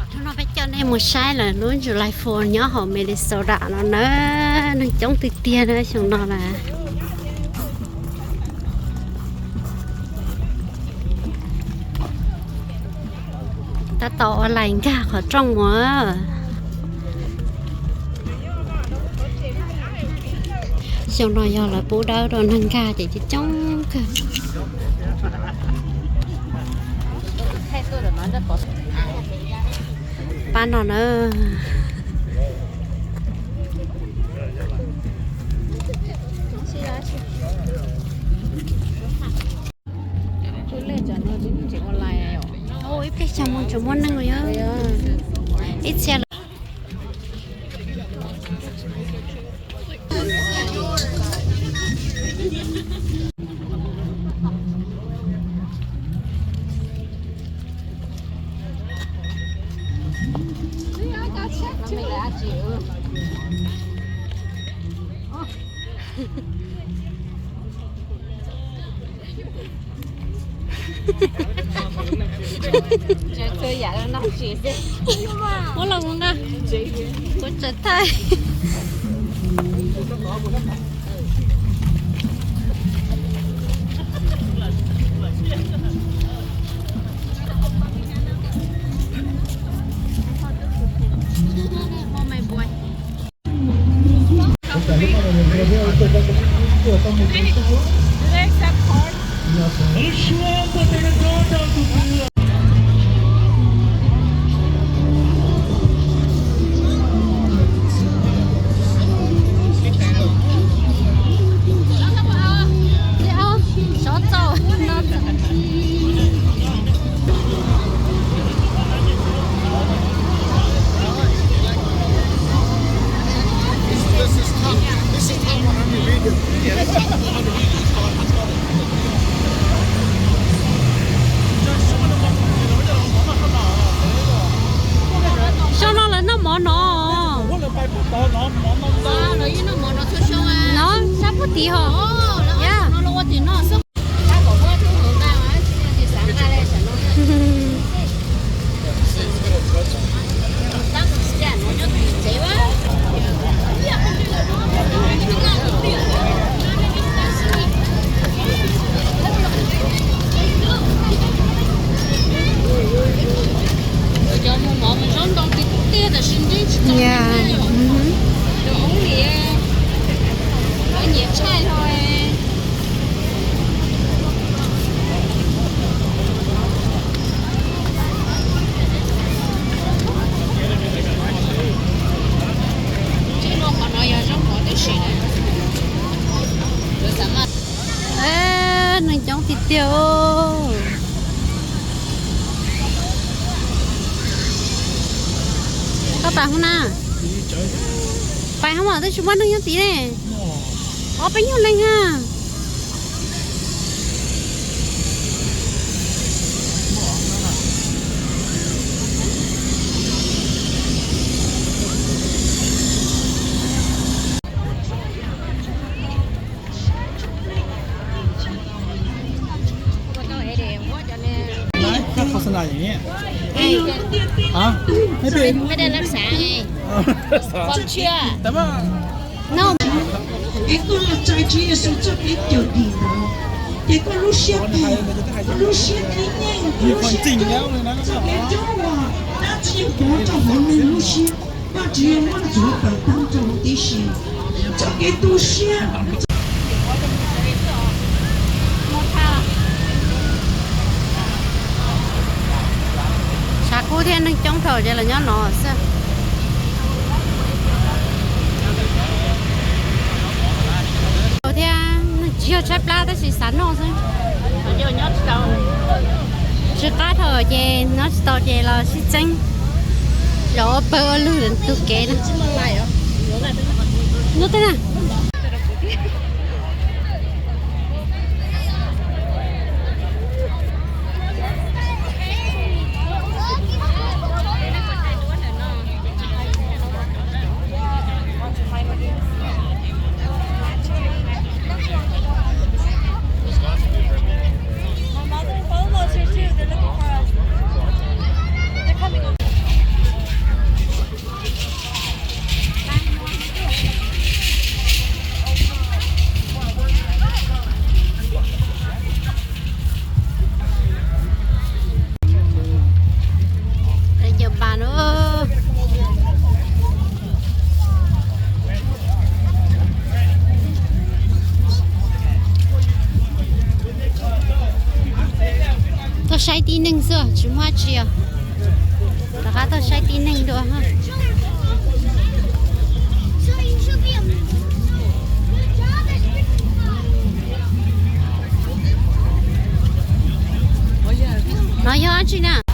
Hnub no peb coj nej mus saib lawv lub July Four nyob hauv Minnesota no na, neeg coob tiag tiag na xyoo no na. Tab tom ua lais nkag qhov rooj mus. Xyoo no yog lawv pub dawb rau neeg nkag ces coob coob kawg. Pab no na. Ib pliag xyoo mus tsuas muaj neeg li. Ib txhia lawm. Muab los mus nqa, kuv tseem thaij. Xyoo no lawv noj mov no. No sab puag tid ho. Cov mus mov mus zaub ntau tiag tiag tab sis ntsib tsis tau neeg na yom. Cov oob li, lawv nyiam tshaj hlo. Ntsib no qhov no yog zaub mov tib si na. Neeg coob tiag tiag. Koj pais hoob na? Pais hoob mas twb tsis muaj neeg nyob tid ne. Ob peb nyuag leej na. Es koj los txais Tswv Yexus txoj kev cawm dim ntawd, ces koj lub siab plig, koj lub siab khib nyeej, koj lub siab coob, txoj kev coob uas dab tsi yeej pov rau hauv nws lub siab, Vajtswv yuav muab ntxuav tawm tag nrho huv tib si. Txoj kev tu siab. Tshav kub thiab neeg coob dhau ces los nyob no xwb. Thiab neeg tsis yog tshaib plab tab sis xav noj xwb. Tsw qab dhau ces nyob tsis tau ces los sib txeeb los ua pawg ua lug tus kev na. Nyob teb na. My mother and father-in-law is here too. They're looking for us. They're coming over. Tib neeg xwb tsis muaj dab tsi os. Rov qab tuaj saib tib neeg dua. No yog dab tsi na?